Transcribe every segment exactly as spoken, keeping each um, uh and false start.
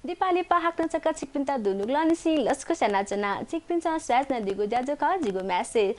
दिपालिपा हाकनं छकः छिकपिन्त दुनुगलंनिसें लसकुस यानाच्वना। छिकपिन्सं स्वयाच्वनादीगु ज्याझ्वः खः जिगु म्यासेज।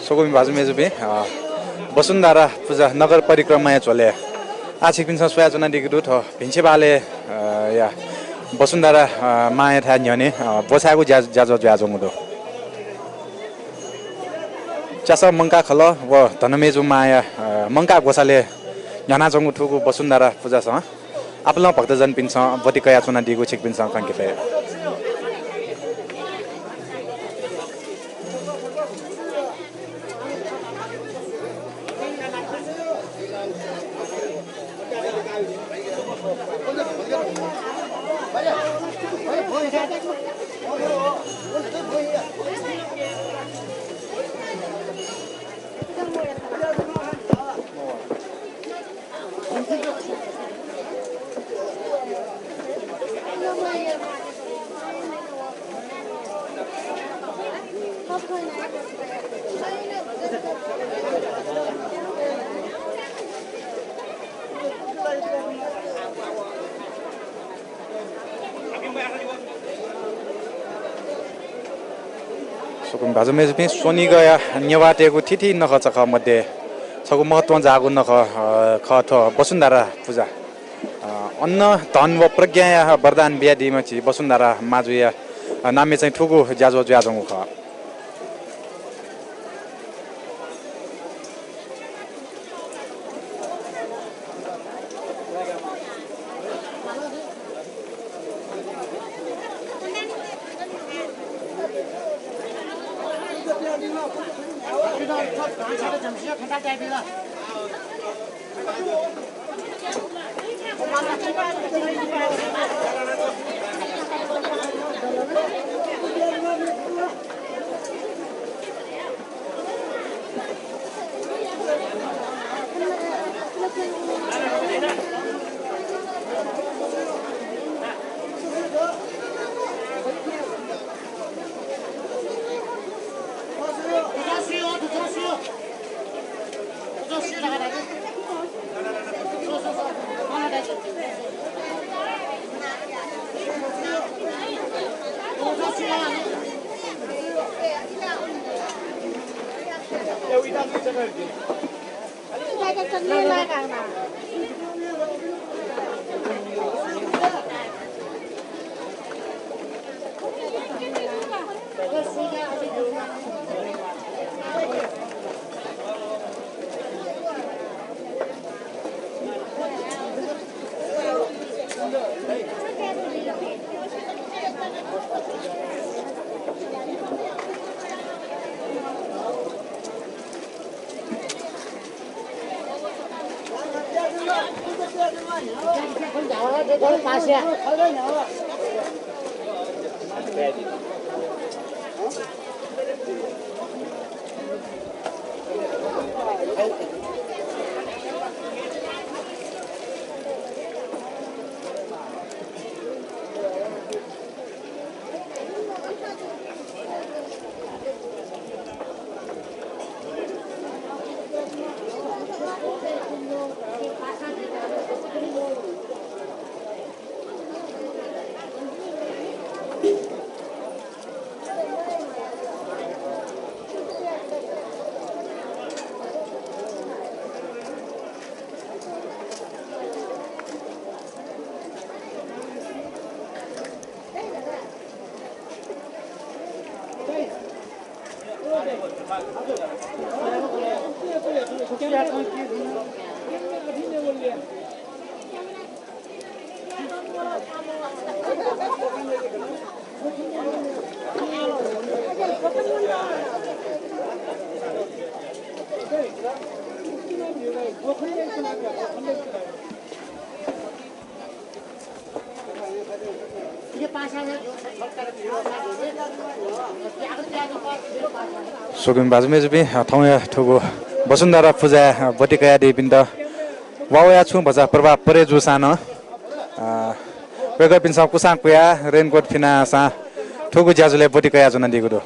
स्वकुमि भाजु मय्जुपिं, अ, वसुन्धरा पुजा नगर परिक्रमाया झ्वलय् आः छिकपिन्सं स्वयाच्वनादीगु दु, थ्व भिंछिबालय्, अ, या वसुन्धरा, अ, मांयाथाय् न्ह्यःने, अ, ब्वछायेगु ज्या-, ज्याझ्वः जुयाच्वंगु दु। च्यासः मंकाः खलः व धनमय्जु मांया, अ, मंकाः ग्वसालय् न्ह्यानाच्वंगु थुगु वसुन्धरा पुजासं आपालं भक्तजनपिन्सं ब्वति कयाच्वनादीगु छिकपिन्सं खंके फइ। स्वकुमि भाजु मय्जुपिं, स्वनिगःया नेवाःतय्गु थीथी नखःचखः मध्ये छगू महत्वं जाःगु नखः, अ, खः थ्व वसुन्धरा पुजा। अ, अन्न, धन व प्रज्ञाया वरदान बियादीम्ह झी वसुन्धरा माजुया नामय् चाहिँ थुगु ज्याझ्वः जुयाच्वंगु खः। स्वकुमि भाजु मय्जुपिं, थौंया थुगु वसुन्धरा पुजाय् ब्वति कयादीपिन्त वा वया छुं भचा प्रभाव परे जूसां नं, अ, वय्कःपिन्सं कुसां कुयाः रेनकोट फिनासां थुगु ज्याझ्वलय् ब्वति कयाच्वनादीगु दु।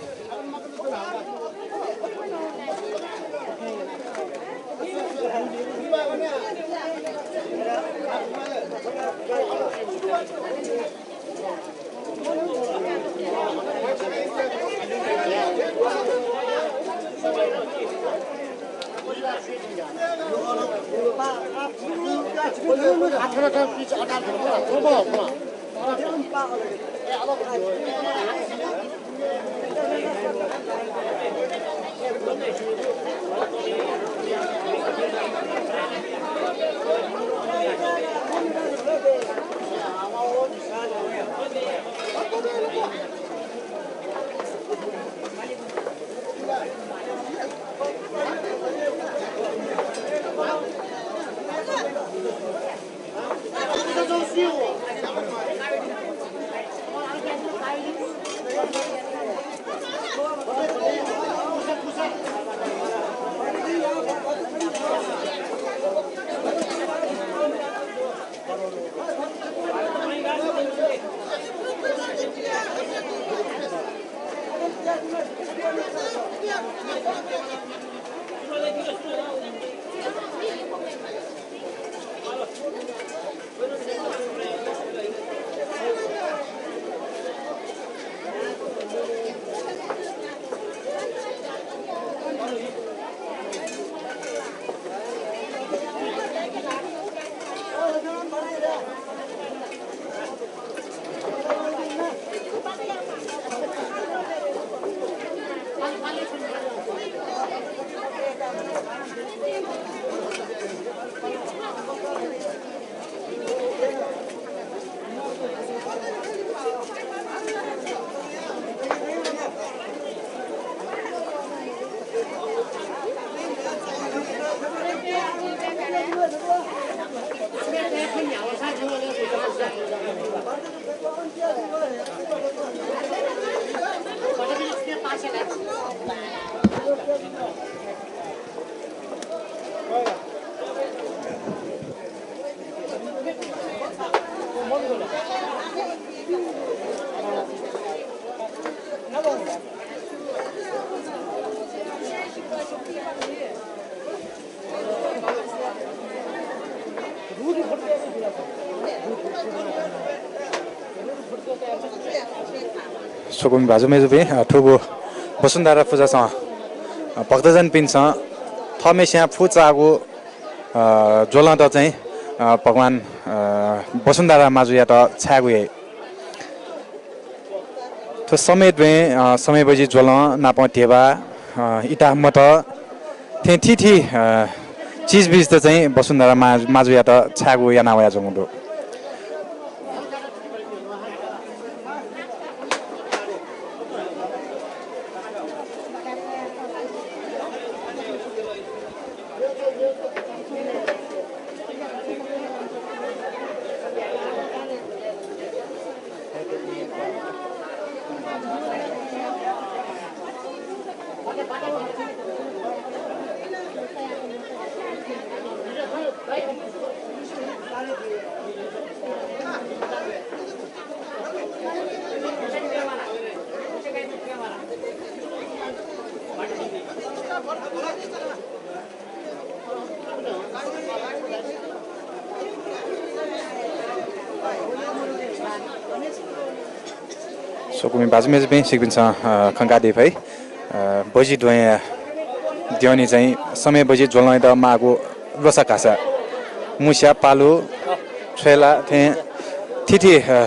स्वकुमि भाजु मय्जुपिं, अ, थुगु वसुन्धरा पुजासं, अ, भक्तजनपिन्सं थःम्हेस्यां फुचाःगु, अ, ज्वलंत चाहिँ, अ, भगवान, अ, वसुन्धरा माजुयात छायेगु याइ। थ्व समय् द्वँय्, अ, समय् बजि ज्वलं नापं ध्यबा, अ, इता मत थें थीथी, अ, चिजबिजत चाहिँ वसुन्धरा मा-, माजुयात छायेगु याना वयाच्वंगु दु। स्वकुमि भाजु मय्जुपिं, छिकपिन्सं, अ, खंकादी फइ। अ, बजि द्वँया द्यःने चाहिँ समय् बजि ज्वलंयात माःगु ल्वसा कासा, मुस्या, पालु, छ्वय्ला थें थीथी, अ,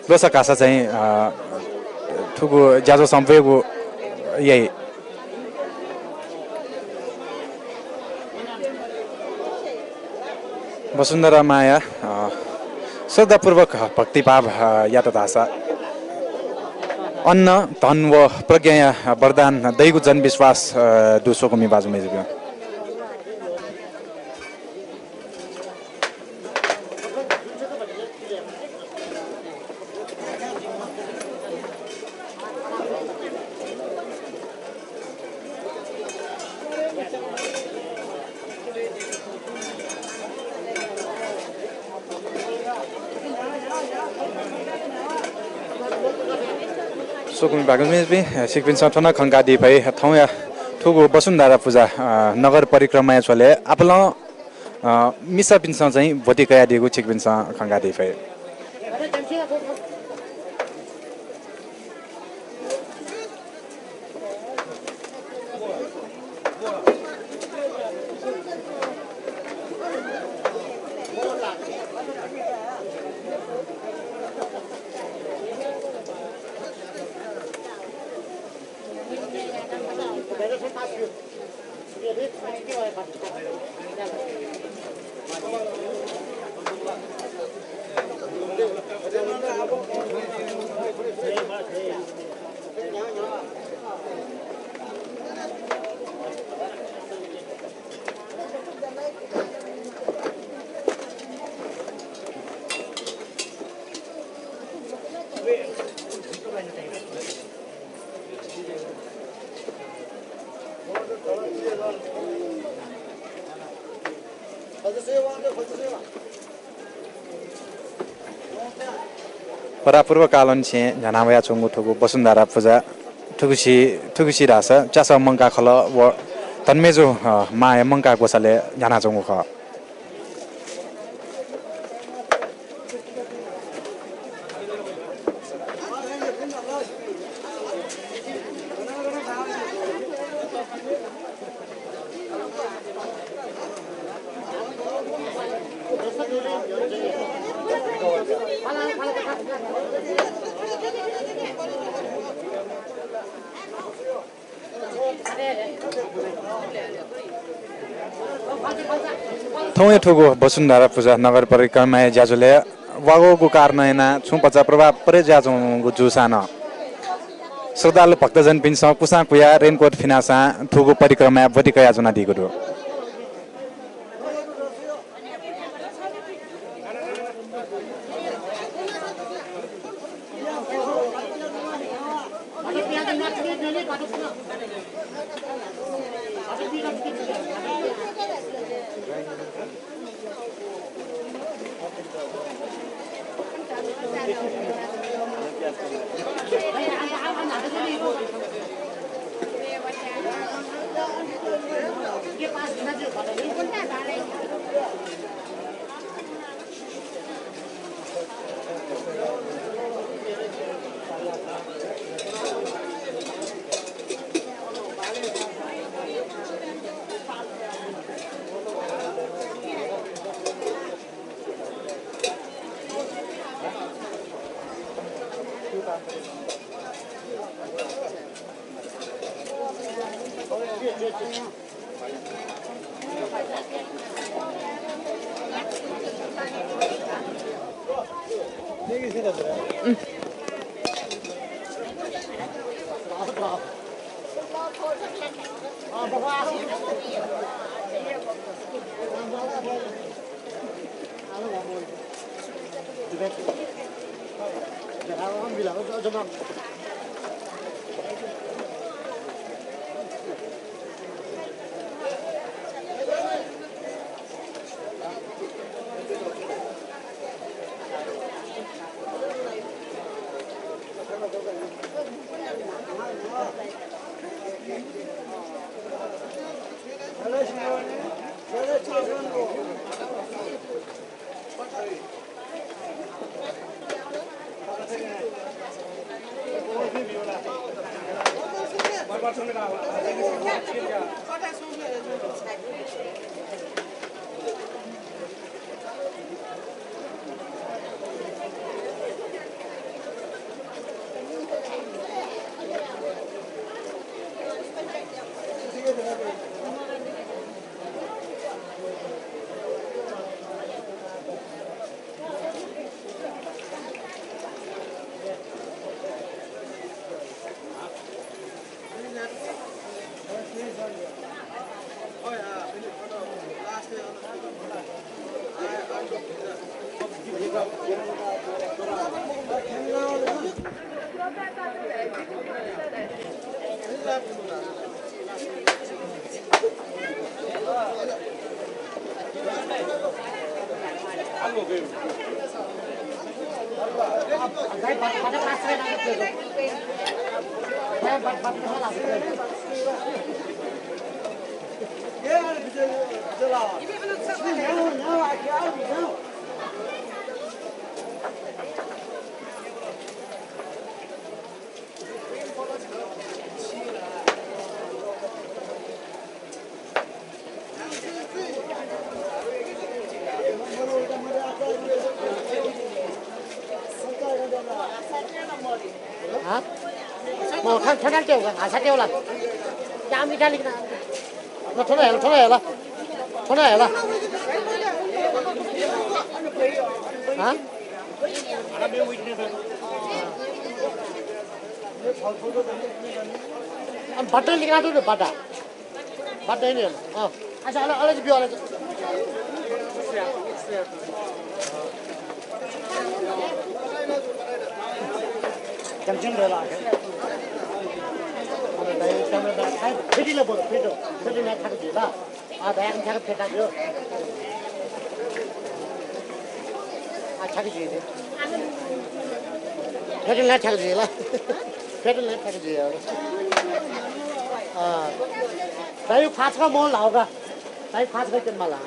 ल्वसा कासा चाहिँ, अ, थुगु ज्याझ्वलय् वयेगु याइ। वसुन्धरा माया, अ, श्रद्धापूर्वक भक्तिभाव, अ, यात धाःसा अन्न, धन व प्रज्ञाया वरदान दइगु जनविश्वास, अ, दु स्वकुमि भाजु मय्जुपिं। स्वकुमि भाजु मय्जुपिं, छिकपिन्सं थन खंकादी फइ, थौंया थुगु वसुन्धरा पुजा, अ, नगर परिक्रमाया झ्वलय् आपालं, अ, मिसापिन्सं चाहिँ ब्वति कयादीगु छिकपिन्सं खंकादी फइ। परापूर्वकालंनिसें न्ह्याना वयाच्वंगु थुगु वसुन्धरा पुजा थुगुसी, थुगुसी धाःसा च्यासः मंकाः खलः व धनमेजु, अ, मांया मंकाः ग्वसालय् न्ह्यानाच्वंगु खः। थौंया थुगु वसुन्धरा पुजा नगर परिक्रमाया ज्याझ्वलय् वागःगु कारणं यानाः छुं पचा प्रभाव परे जुयाच्वंगु जूसां नं श्रद्धालु भक्तजनपिन्सं कुसां कुयाः रेनकोट फिनासां थुगु परिक्रमाय् ब्वति कयाच्वनादीगु दु। हाँ? म खान थोड़ा टेउ का, आशा टेउ ला। क्या मिठा लिखना? न थोड़ा हेला, थोड़ा हेला। थोड़ा हेला। हाँ? अब बटर लिखना तो बटर। बात नहीं है। हाँ। अच्छा, अलग, अलग से पियो, अलग से। चमचम रहला है। अरे भाई, चमचम रहला है। फेटी ले बोलो, फेटो। फेटी ना खा के ला। आ, भाई, हम खा के फेटा दो। आ, खा के दे। फेटो ना खा के ला। फेटो ना खा के। हाँ। भाई, फाच का मोल लाओगा। भाई, फाच का किन मला।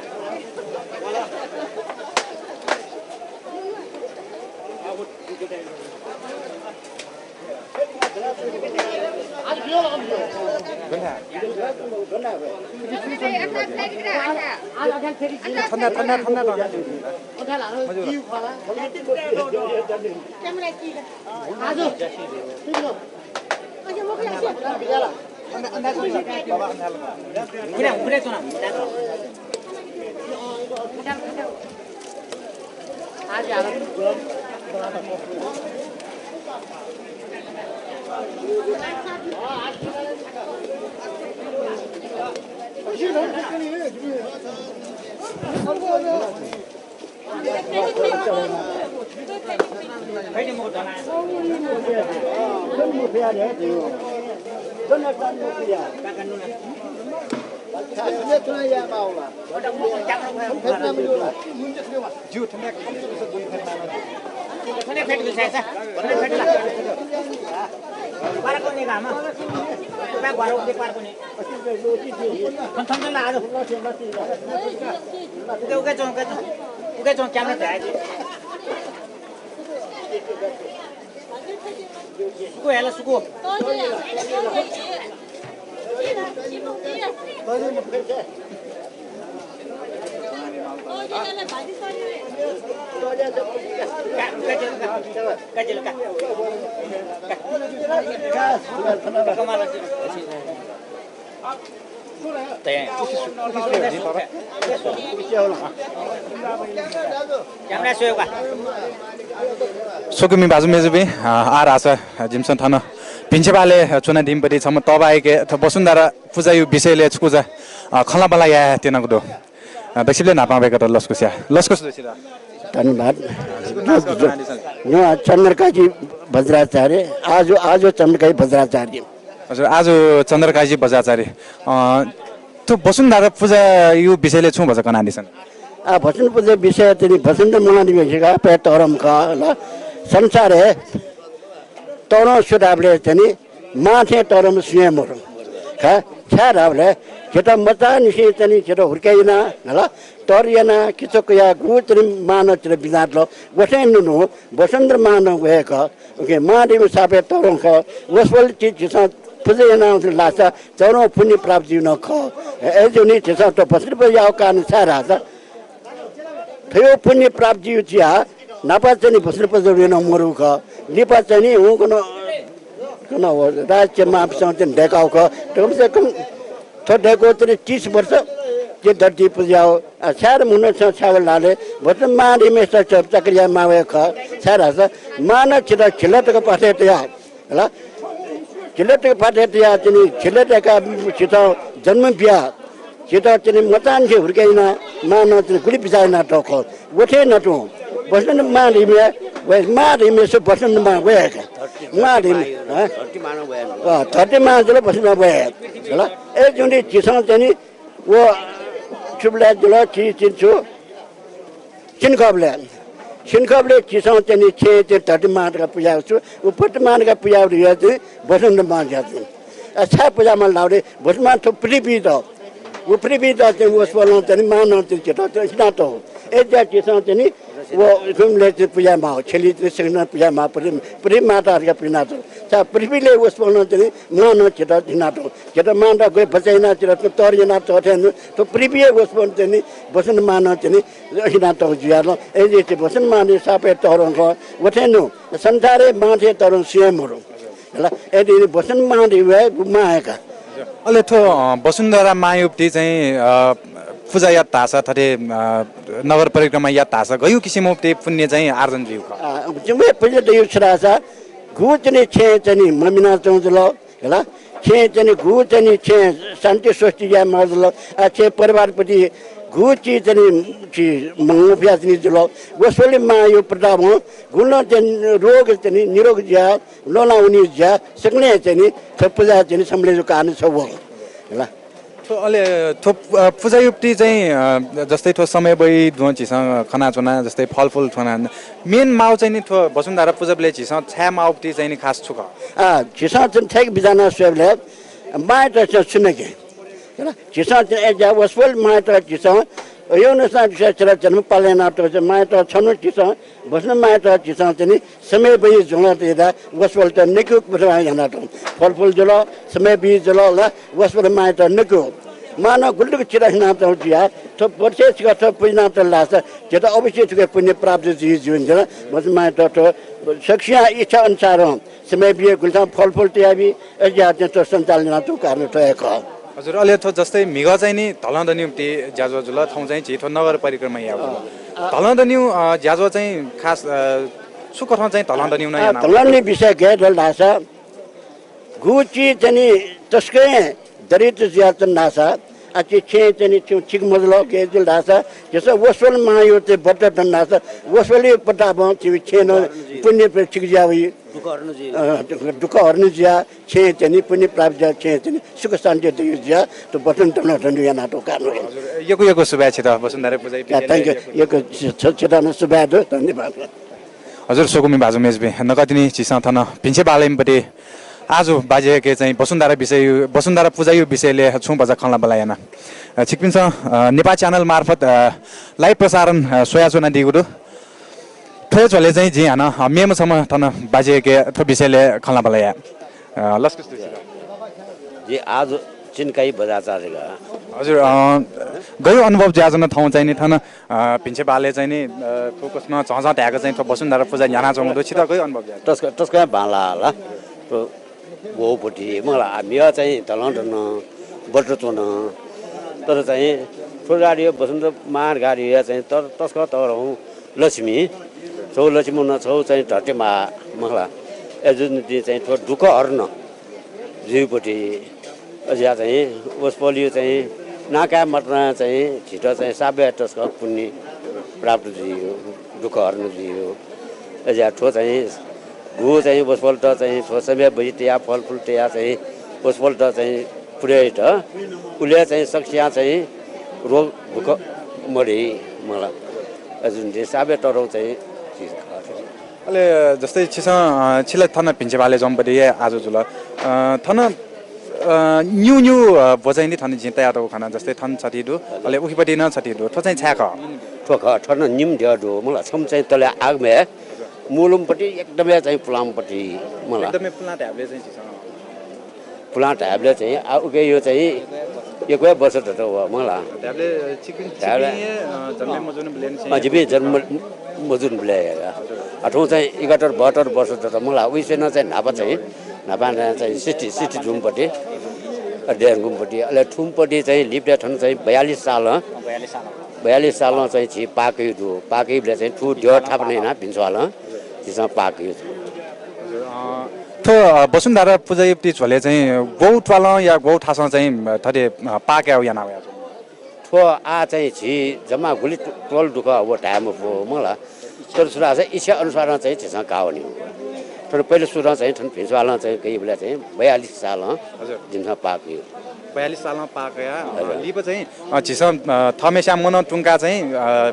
ठंडा, ठंडा, ठंडा, ठंडा। सुकु हेला सुकु। स्वकुमि भाजु मय्जुपिं, अ, आः धाःसा जिमिसं थन भिंछेपालय् च्वनादीम्ह पति छम्ह तःबाय्‌के थ्व वसुन्धरा पुजाया विषयलय् छकूचा, अ, खँल्हाबल्हा यायेत्यनागु दु। अ, दक्वसिबलय् न्हापां वय्‌कःयात लसकुस या। लसकुस दु छितः। धन्यवाद। न्हू चन्द्रकाजी वज्राचार्य, आजु, आजु चन्द्रकाजी वज्राचार्य। हजुर, आजु चन्द्रकाजी वज्राचार्य। अ, थ्व वसुन्धरा पुजाया विषयलय् छुं भचा कनादिसँ। आ, वसुन्धरा पुजा विषय चाहिँ नि वसुन्धरा महादेवी हे का, पै तःधंम्ह खः ल। संसारय् तःधं सुदाबलय् चाहिँ नि मां थें तःधंम्ह सुं हे मरु। खः, छाय् धाःबलय् झीत मचांनिसें चाहिँ नि झीत हुर्के याना, हला, तर याना, किचा कयाः गु चाहिँ नि मां नं झीत बिज्यातल। व थें नं वसुन्धरा मां नं व हे खः। उकिं महादेवी शापय् तःधं खः। वसपोलयात झीसं पुजा याना वंसा लासा झीत पुण्य प्राप्त जुइ नं खः। अय्‌जूगुलिं झीसं थ्व वसुन्धरा पुजा याःगु कारण छाय् धाःसा थ्व पुण्य प्राप्त जुइ जुयाः न्हापा चाहिँ नि वसुन्धरा पुजा यानाः मरु खः। लिपा चाहिँ नि हुंकन, कन व राजमांपिसं चाहिँ नि दय्‌काः खः। कम से कम थ्व दय्‌कूगु चाहिँ नि तीस वर्ष चाहिँ धरती पुजा याः। अ, छाय् मनुष्यं छाय् वल धाःसा वसुन्धरा महादेवीम्ह च-, चक्रिया मावय् खः। छाय् धाःसा मां नं झीत झिल्ला तक पाथय् तयाः, हला, झिल्ला तक पाथय् तयाः चाहिँ नि झिल्ला तक झीत जन्म बियाः झीत चाहिँ नि मचांनिसें हुर्के यानाः मां नं चाहिँ नि गुलि बिचाः यानातःगु खः। व थें नं तुं वसुन्धरा महादेवीम्ह, व महादेवीम्ह सु वसुन्धरा मां वय् का। महादेवी, हँ? अ, धरती मां जुल वसुन्धरा मां वय्। हला, अय्‌जूगुलिं झीसं चाहिँ नि व छुबलय् जुल, छि, छि छु, सिन्खःबलय्। सिन्खःबलय् झीसं चाहिँ नि छेँय् चाहिँ धरती मां धकाः पुजा याःगु छु, व धरती मां धकाः पुजा याःगु चाहिँ वसुन्धरा मां जुयाच्वन। अ, छाय् पुजा यायेमाल धाःबलय् वसुन्धरा मां थ्व पृथ्वीत, व पृथ्वीत चाहिँ वसपोलं चाहिँ नि मां नं चाहिँ झीत चाहिँ हिनातःगु। अय्‌जुयाः झीसं चाहिँ नि व गुम्हलय् चाहिँ पुजा यायेमाः, छेँय् चाहिँ नि सिंहासनय् पुजा यायेमाः, पृथ्वी, पृथ्वी माता धकाः पुजा यानातःगु। छाय् पृथ्वीलय् वसपोलं चाहिँ नि मां नं झीत हिनातःगु। झीत मां नं गुलि बचय् यानाः झीत तर यानातःगु थें नं थ्व पृथ्वीइ वसपोलं चाहिँ नि वसुन्धरा मां नं चाहिँ नि हिनातःगु जुयाः नं। अय्‌जुयाः वसुन्धरा महादेवी शापय् तःधं खः। व थें नं संसारय् मां थें तःधं सुं हे मरु। हला, अय्‌जुयाः वसुन्धरा महादेवी हे मां हे का। अले थ्व, अ, वसुन्धरा मांयात चाहिँ, अ, पुजा यात धाःसा थथे, अ, नगर परिक्रमा यात धाःसा गय् किसिमं पुण्य चाहिँ आर्जन जुइ का? अ, चाहिँ व पुण्य दइगु छु धाःसा गु चाहिँ नि छेँय् चाहिँ नि ममिनाच्वंगु जुल, हला, छेँय् चाहिँ नि गु चाहिँ नि छेँय् शान्ति स्वस्ति यायेमाःगु जुल, अ, छेँय् परिवारपति गु चिज चाहिँ नि छि मंगु फुयाच्वनीगु जुल। वसपोलया मांयागु प्रतापं गुलिं चाहिँ नि रोग चाहिँ नि निरोग जुयाः ल्वःल्हाः वनीगु जुयाः सकलें चाहिँ नि थ्व पुजा चाहिँ नि सम्बन्धी जू कारण छगू, हला। थ्व अले थ्व, अ, पुजायात चाहिँ, अ, जस्तै थ्व समय् बही दुहां झीसं खनाच्वना, जस्तै फलफुल थ्वना। Main माःगु चाहिँ नि थ्व वसुन्धरा पुजाबलय् झीसं छाय् माःगु चाहिँ नि खास छु खः? अ, झीसं चाहिँ नि थथे बिचाः यानाः स्वयेबलय् मांयात झीसं छु नके, हला, झीसं चाहिँ नि अय्‌जुयाः वसपोल मांयात झीसं अय्‌नं नं झीसं जन्म पालन यानातःगु मांयात छन्हु झीसं वसुन्धरा मांयात झीसं चाहिँ नि समय् बही जुल तयाः वसपोलयात नकेगु प्रथा यानातःगु। फलफुल जुल, समय् बही जुल, हला, वसपोल मांयात नकेगु। मां नं गुलि तक झीत हिनातःगु जुयाः थ्व वर्षय् छिकः थ्व पुजा यानातल धाःसा झीत अवश्य थुकिया पुण्य प्राप्त जुइ जुइ जुल। वसुन्धरा मांयात थ्व सकसियां इच्छा अनुसारं समय् बी, गुलिथां फलफुल तयाबी, अय्‌जुयाः चाहिँ थ्व सञ्चालन यानातःगु कारण थ्व हे खः। हजुर, अले थ्व जस्तै म्हिगः चाहिँ नि धलं दनिगु पति ज्याझ्वः जुल, थौं चाहिँ झी थ्व नगर परिक्रमा यायेगु जुल। अँ। धलं दनिगु, अ, ज्याझ्वः चाहिँ खास, अ, छु कथं चाहिँ धलं दनिगु नं अँ, याना? धलं दनिगु विषय गय् धाल धाःसा गु चिज चाहिँ नि तसकं दरिद्र जुयाच्वन धाःसा आः छि छेँय् च्वनी, छिं ठीक मजुल, गय् जुल धाःसा, झीसं वसपोल मांयात चाहिँ बद्ध दन धाःसा, वसपोलया पट्टाबं छिं छेँय् नं पुण्य छिकपिं जुयावइ। दुःख हरण जुइ। अँ, दुःख हरण जुया, छेँय् च्वनी, पुण्य प्राप्त जुया, छेँय् च्वनी, सुख शान्ति दयु जुया, थ्व वसपोल दन दन यानातःगु कारणं। हजुर, यक्व यक्व सुभाय् छित, वसुन्धरा पुजाया विषयले। Thank you। यक्व छि-, छि-, छित नं सुभाय् दु, धन्यवाद। हजुर, स्वकुमि भाजु मय्जुपिं, नकतिनि झीसं थन भिंछेँ बालय् पट्टि आजु बाज्याके चाहिँ वसुन्धरा विषय, वसुन्धरा पुजाया विषयले छुं भचा खँल्हाबल्हा याना। अ, छिकपिन्सं, अ, नेपाः च्यानल मार्फत, अ, live प्रसारण, अ, स्वयाच्वनादीगु दु। थ्व हे झ्वलय् चाहिँ जिं हानं, अ, मेम्ह छम्ह थन बाज्याके थ्व विषयले खँल्हाबल्हा याये। अ, लसकुस दु छित। जि आजु चिनकाइ बजाचार्य का। हजुर, अ, गयु अनुभव जुयाच्वन थौं चाहिँ नि थन, अ, भिंछेँ बालय् चाहिँ नि, अ, थुकथं झःझः धायेक चाहिँ थ्व वसुन्धरा पुजा न्ह्यानाच्वंगु दु, छित गयु अनुभव जुयाच्वन? तसकं, तसकं बांलाः ला। थ्व ग्वःपट्टि मखु ला, आ, म्हिगः चाहिँ धलं धनं बद्ध च्वन। तर चाहिँ थ्व गाडीया वसुन्धरा मां गाडीया चाहिँ तर तसकं तःधंगु लक्ष्मी, छगू लक्ष्मी नं छगू चाहिँ धरतीमां मखु ला। अय् जुनिंतिं चाहिँ थ्व दुःख हरण जुइपट्टि अज्या चाहिँ वसपोलया चाहिँ नां काये मात्रं चाहिँ झीत चाहिँ साब्य तसकं पुण्य प्राप्त जुइगु, दुःख हरण जुइगु। अज्या थ्व चाहिँ गु चाहिँ वसपोलत चाहिँ थ्व समय बजि तया, फलफुल तया चाहिँ वसपोलत चाहिँ पुर्याइत उलि चाहिँ सकसियां चाहिँ रोग दुःख मदइ मखु ला। अय् जुनिंतिं साब्य तःधंगु चाहिँ चिज खः। अले जस्तै छिसं, अ, छि ला थन भिंछेँ बालय् च्वंपट्टि हे आजु जुल। अ, थन, अ, निगू निगू, अ, भ्व चाहिँ नि थन जिं तयातःगु खना, जस्तै थन छति दु, अले उकिपट्टि नं छति दु। थ्व चाहिँ छाय् खः? थ्व खः, थन निम्ह द्यः दु, मखु ला, छम्ह चाहिँ तले आगमय्, मुलुमपट्टि एकदमै चाहिँ पुलांपट्टि मखु ला। एकदमै पुलां धायेबलय् चाहिँ झीसं पुलां धायेबलय् चाहिँ, आ, उकिया चाहिँ यक्व हे वर्ष दत व मखु ला। धायेबलय् छिकपिं, धायेबलय् छिकपिं, अ, जन्मे मजूनिबलय् नि अँ, जिपिं जन्म मजूनिबलय् हे का। आ, थौं चाहिँ एकात्तर बहत्तर वर्ष दत मखु ला। उइसे नं चाहिँ न्हापा चाहिँ, न्हापा नं चाहिँ सृष्टि, सृष्टि जूम्हपट्टि, अ, देय् हंगुम्हपट्टि, अले थुम्हपट्टि चाहिँ लिपतय् थन चाहिँ बयालिस सालं, बयालिस सालं चाहिँ झी पाः कयागु दु। पाः कयाबलय् चाहिँ थ्व द्यः थापना यानाः भिंस्वालं झीसं पाः कयागु दु। अ, थ्व, अ, वसुन्धरा पुजायापट्टि झ्वलय् चाहिँ ग्वः त्वालं या ग्वः थासं चाहिँ, अ, थथे, अ, पाः कायेगु याना वयाच्वंगु। थ्व आः चाहिँ झी जम्मा गुलि त्व-, त्वल दुःख व धाये मफु मखु ला। तर छु धाःसा इच्छा अनुसारं चाहिँ झीसं काः वनीगु। थन पहिले सुरं चाहिँ थन भिंस्वालं चाहिँ कयाबलय् चाहिँ बयालिस सालं हजुर। जिमिसं पाः कयागु। बयालिस सालं पाः कयाः, अ, हजुर। लिपा चाहिँ, अ, झीसं, अ, थःम्हेस्यां मनं तुंकाः चाहिँ, अ,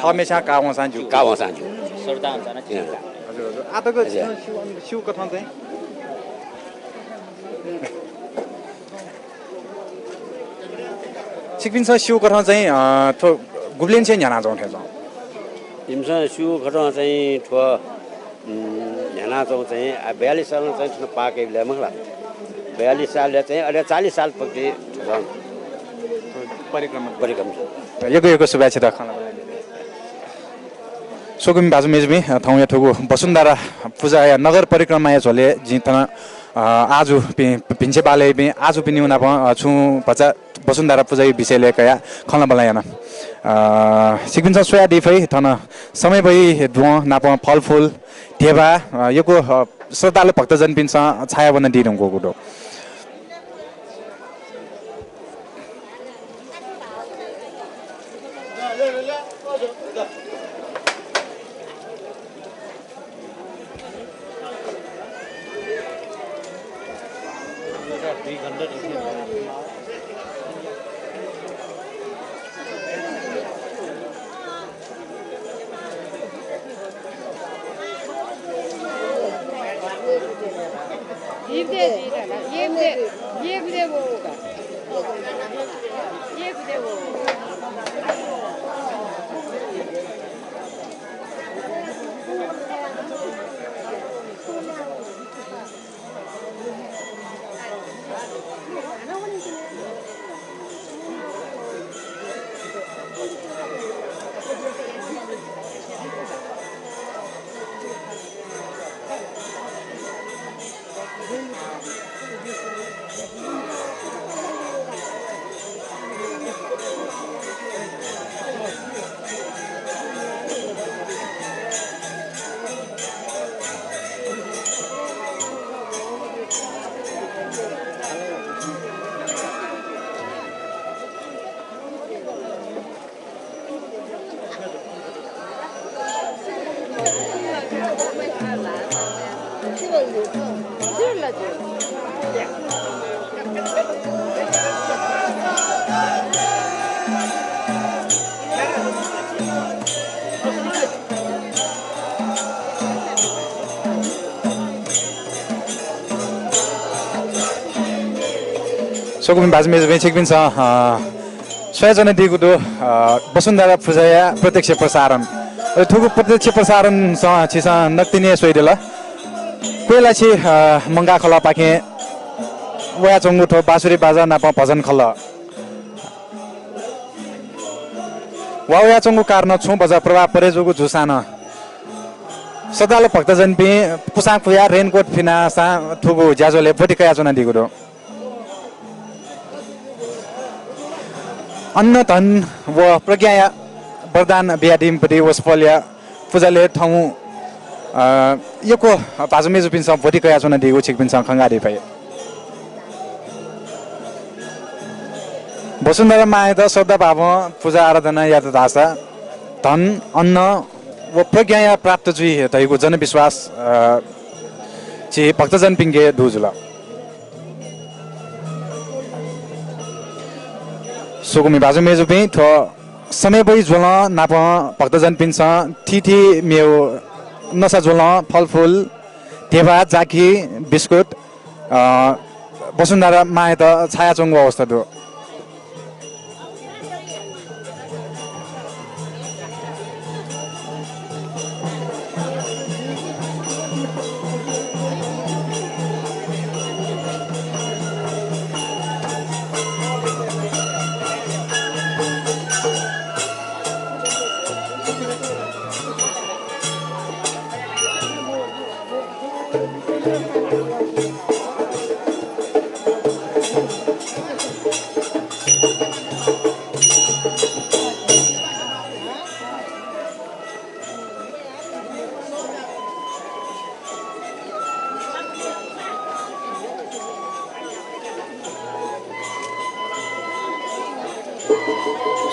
थःम्हेस्यां काः वंसां ज्यू। काः वंसां ज्यू। श्रद्धा अनुसार नै अँ। हजुर, हजुर। आः तक हजुर। झीसं स्यू, स्यू कथं चाहिँ छिकपिन्सं स्यू कथं चाहिँ, अ, थ्व गुबलेंनिसें न्ह्यानाच्वं थें च्वं? जिमिसं स्यू कथं चाहिँ थ्व, उम्, न्ह्यानाच्वं चाहिँ, आ, बयालिस सालं चाहिँ थन पाः कयाबलय् मखु ला। बयालिस सालय् चाहिँ अले चालिस साल पक्ति थ्व परिक्रमा। परिक्रमा। यक्व यक्व सुभाय् छित खँ ल्हानाबलय्। स्वकुमि भाजु मय्जुपिं, अ, थौंया थुगु वसुन्धरा पुजाया नगर परिक्रमाया झ्वलय् जिं थन, अ, आजु पि-, भिंछेँ बालय् पिं आजु पिनिगु नाप, अ, छुं भचा वसुन्धरा पुजाया विषयलय् कयाः खँ ल्हानाबल्हा याना। अ, छिकपिन्सं स्वयादी फइ, थन समय् बहनी द्वहं नाप फलफुल, ध्यबा, अ, यक्व, अ, श्रद्धालु भक्तजनपिन्सं छाया वनादी धुंकूगु दु। स्वकुमि भाजु मय्‌जुपिं, छिकपिन्सं, अ, स्वयाच्वनादीगु दु, अ, वसुन्धरा पुजाया प्रत्यक्ष प्रसारण। अले थुगु प्रत्यक्ष प्रसारणं छिसं नकतिनि हे स्वयादिल। क्वय्‌लाछि, अ, मंकाः खलःपाखें वयाच्वंगु थ्व बाँसुरी बाजा नाप भजन खलः। वा वयाच्वंगु कारणं छुं बचा प्रवाह परे जूगु जूसां नं श्रद्धालु भक्तजनपिं पुसां पुयाः रेनकोट फिनासां थुगु ज्याझ्वलय् ब्वति कयाच्वनादीगु दु। अन्न धन व प्रज्ञाया वरदान बियादीम्ह पति वसपोलया पुजालय् थौं, अ, यक्व भाजु मय्‌जुपिन्सं ब्वति कयाच्वनादीगु छिकपिन्सं खंगादी फइ। वसुन्धरा मांयात श्रद्धा भावं पुजा आराधना यात धाःसा धन, अन्न व प्रज्ञाया प्राप्त जुइ धइगु जनविश्वास, अ, झी भक्तजनपिंके दु जुल। स्वकुमि भाजु मय्‌जुपिं, थ्व समय् ब्वइ ज्वलं नाप भक्तजनपिन्सं थीथी मेव नसा ज्वलं, फलफुल, धेबा, जाखि, बिस्कुट, अ, वसुन्धरा मांयात छायाच्वंगु अवस्था दु।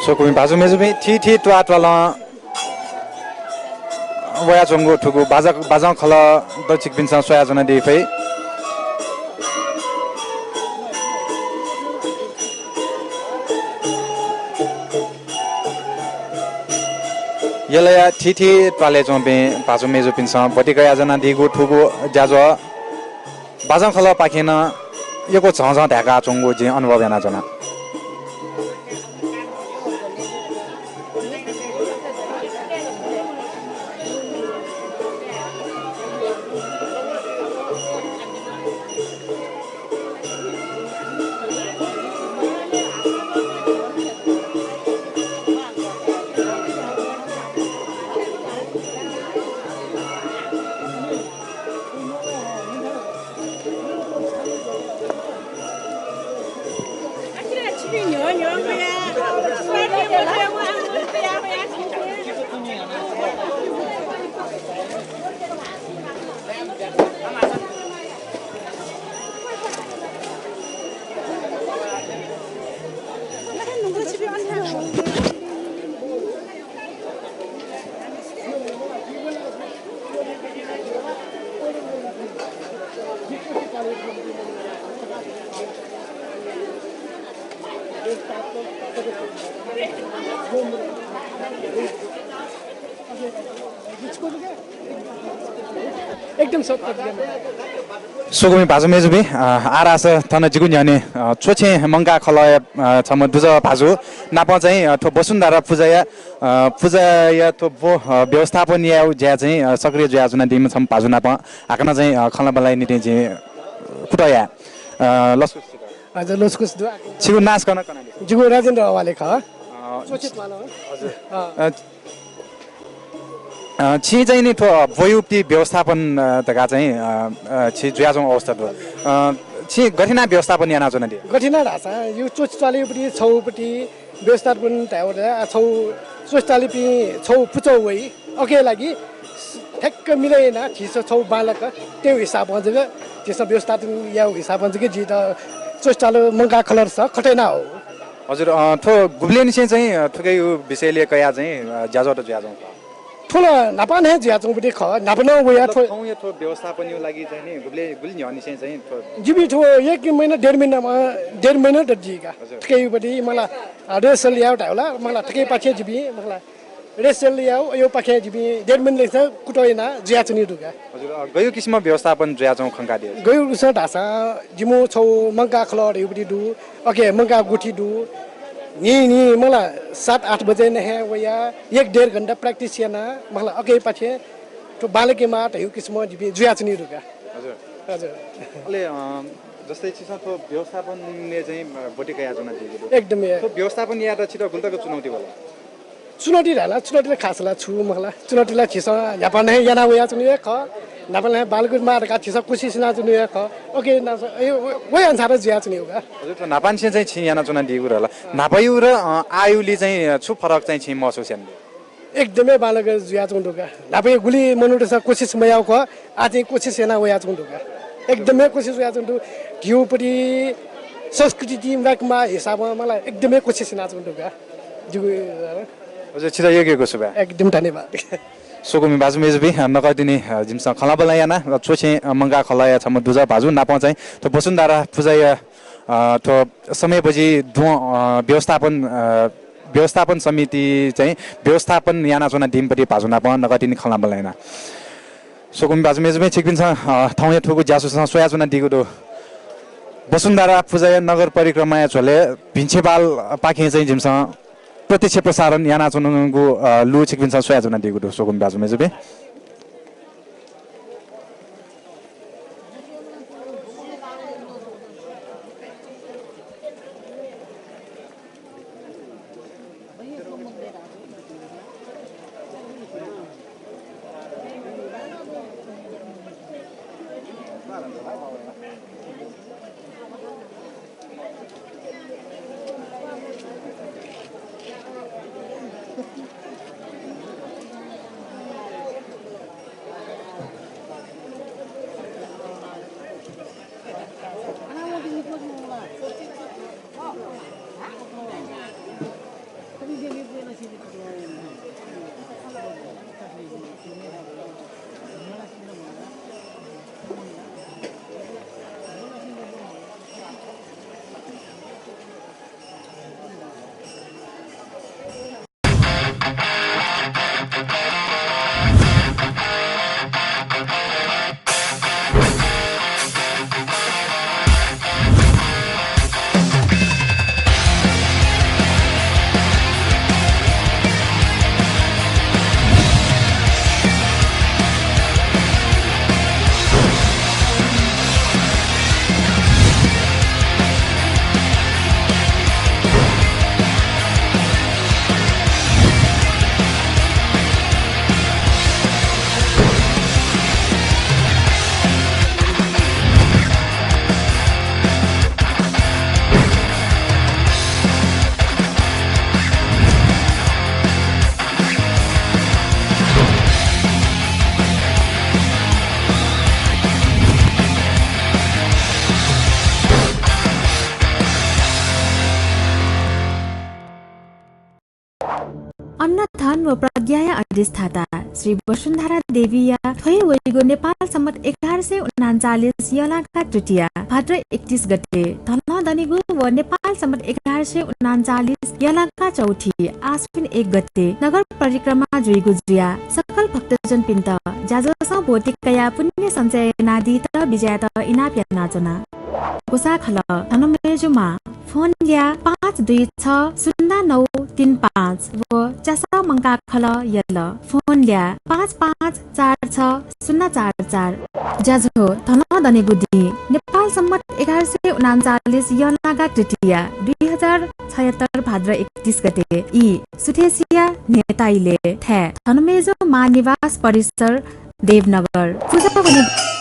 स्वकुमि भाजु मय्‌जुपिं, थीथी त्वाःत्वालं वयाच्वंगु थुगु बाजा, बाजं खलः द छिकपिन्सं स्वयाच्वनादी फइ। यलया थीथी त्वालय् च्वंपिं भाजु मय्‌जुपिन्सं ब्वति कयाच्वनादीगु थुगु ज्याझ्वः बाजं खलःपाखें नं यक्व झंझं धाय्‌काच्वंगु जिं अनुभव यानाच्वना। एकदम सत्य। स्वकुमि भाजु मय्‌जुपिं, अ, आः धाःसा थन जिगु न्ह्यःने, अ, च्वछेँ मंकाः खलःया, अ, छम्ह दुजः भाजु नाप चाहिँ, अ, थ्व वसुन्धरा पुजाया, अ, पुजाया थ्व ब्व, अ, व्यवस्थापन यायेगु ज्याय् चाहिँ, अ, सक्रिय जुयाच्वनादीम्ह छम्ह भाजु नाप हाकनं चाहिँ, अ, खँल्हाबल्हाया निंतिं जिं कुतः याये। अ, लसकुस। हजुर, लसकुस दु। छिगु नां सकसिनं कनादिसँ। जिगु राजेन्द्र अवाले खः। अ, च्वछेँ त्वालं। हजुर। अ। अ, अ, छिं चाहिँ नि थ्व ब्वयुपति व्यवस्थापन, अ, धकाः चाहिँ, अ, अ, छि जुयाच्वंगु अवस्था दु। अ, छिं गथे यानाः व्यवस्थापन यानाच्वनादी? गथे यानाः धाःसा, यो च्वछेँ त्वालयुपति, छौपति व्यवस्थापन धायेवं, आ, छौ च्वछेँ त्वालपिं छौ पुचः वइ, अके लागि ठ्याक्क मिले यानाः झीसं छौ बांलाक तयेगु हिसाबं जक, झीसं व्यवस्थापन यायेगु हिसाबं जक झीत च्वछेँ त्वालं मंकाः खलःसा खटे याना हौ। हजुर, अ, थ्व गुबलेंनिसें चाहिँ, अ, थुकिया विषयलय् कयाः चाहिँ, अ, ज्याझ्वःत जुयाच्वंगु खः? थ्व ला न्हापा नं जुयाच्वंगु खः, न्हापा नं वया मतलब थ्व थौंया थ्व व्यवस्थापनया लागि चाहिँ नि गुबले गुलि न्ह्यःनिसें चाहिँ थ्व जिमि थ्व एक महिना, डेढ महिनामा, डेढ महिना त जुइ का। हजुर। थुकियागु पति मला, आ, रेसल याउ धायेवला, मला थुकिपाखें जिमि, मला रेसल याउ, अयोपाखें जिमि डेढ महिना लेखा कुतः याना जुयाच्वनी दु का। हजुर, अ, गयु किसिम व्यवस्थापन जुयाच्वंगु खंकादी? गयु किसिम धाःसा जिमि छौ मंकाः खलः धयागु पति दु, अके मंकाः गुथि दु, न्हि न्हि मला सात आठ बजे नं हे वया एक डेढ घण्टा practice याना, मला अकेपाखें थ्व बांलाकेमाः धयागु किसिम जिमि जुयाच्वनी दु का। हजुर। हजुर। अले, अ, जस्तै छिसं थ्व व्यवस्थापनय् चाहिँ, अ, ब्वति कयाच्वनादीगु दु। एकदम हे। थ्व व्यवस्थापन यायेत छित गुलि तक चुनौती वल? चुनौती धायेला, चुनौती ला खास ला छु मखु ला। चुनौती ला झीसं न्हापा नं याना वयाच्वनी हे खः। न्हापा नं बांलाकेमाः धकाः झीसं कोसिस यानाच्वनी हे खः। OK, ना, ए, व, वही अनुसार जुयाच्वनी का। हजुर, थ्व न्हापांनिसें चाहिँ छिं यानाच्वनादीगु र ला। न्हापायु र, अ, आःयुलि चाहिँ, अ, छु फरक चाहिँ छिं महसुस यानादी? एकदमै बांलाक जुयाच्वंगु दु का। न्हापाय् गुलि मनूतय्‌सं कोसिस मयाःगु खः, आः चाहिँ कोसिस याना वयाच्वंगु दु का। एकदमै कोसिस यानाच्वंगु दु। झीगु पति संस्कृति म्राकमा हिसाबं मला एकदमै कोसिस यानाच्वंगु दु का। जिगु हजुर, छितः यक्व यक्व सुभाय्। एकदम धन्यवाद। स्वकुमि भाजु मय्‌जुपिं, अ, नकतिनि, अ, जिमिसं खँल्हाबल्हा याना, अ, छ्वछेँ, अ, मंकाः खलःया छम्ह दुजः भाजु नाप चाहिँ थ्व वसुन्धरा पुजाया, अ, थ्व समय बजि दुवं, अ, व्यवस्थापन, अ, व्यवस्थापन समिति चाहिँ व्यवस्थापन यानाच्वनादीम्हपति भाजु नाप नकतिनि खँल्हाबल्हा याना। स्वकुमि भाजु मय्‌जुपिं, छिकपिन्सं, अ, थौंया थुगु ज्यासुसं स्वयाच्वनादीगु दु। वसुन्धरा पुजाया नगर परिक्रमाया झ्वलय् भिक्षेपालपाखें चाहिँ जिमिसं प्रत्यक्ष प्रसारण यानाच्वनागु, अ, लु छिकपिन्सं स्वयाच्वनादीगु दु, स्वकुमि भाजु मय्‌जुपिं। अन्न, धन व प्रज्ञाया अधिष्ठाता श्री वसुन्धरा देवीया थ्व हे वइगु नेपाल सम्बत एघार सय उनान्चालिस यःलागा तृतीया भाद्र एकतिस गते धनदनेगु व नेपाल सम्बत एघार सय उनान्चालिस यःलागा चौथी आश्विन एक गते नगर परिक्रमा जुइगु जुयाः सकल भक्तजनपिन्त ज्याझ्वलय् ब्वति कयाः पुण्य सञ्चय यानादीत बिज्यायेत इनाप यानाच्वना। ग्वसाः खलः धनमय्‌जुमां। फोन ल्याः पाँच दुई छ शून्य नौ तीन पाँच व च्यासः मंकाः खलः यल। फोन ल्याः पाँच पाँच चार छ शून्य चार चार। ज्याझ्वः धनदनेगु दिं नेपाल सम्बत एघार सय उनान्चालिस यःलागा तृतीया दुई हजार छयत्तर भाद्र एकतिस गते ई सुथसिया न्हय्‌ताइलय् थाय् धनमय्‌जुमां निवास परिसर देवनगर। पुजा वने।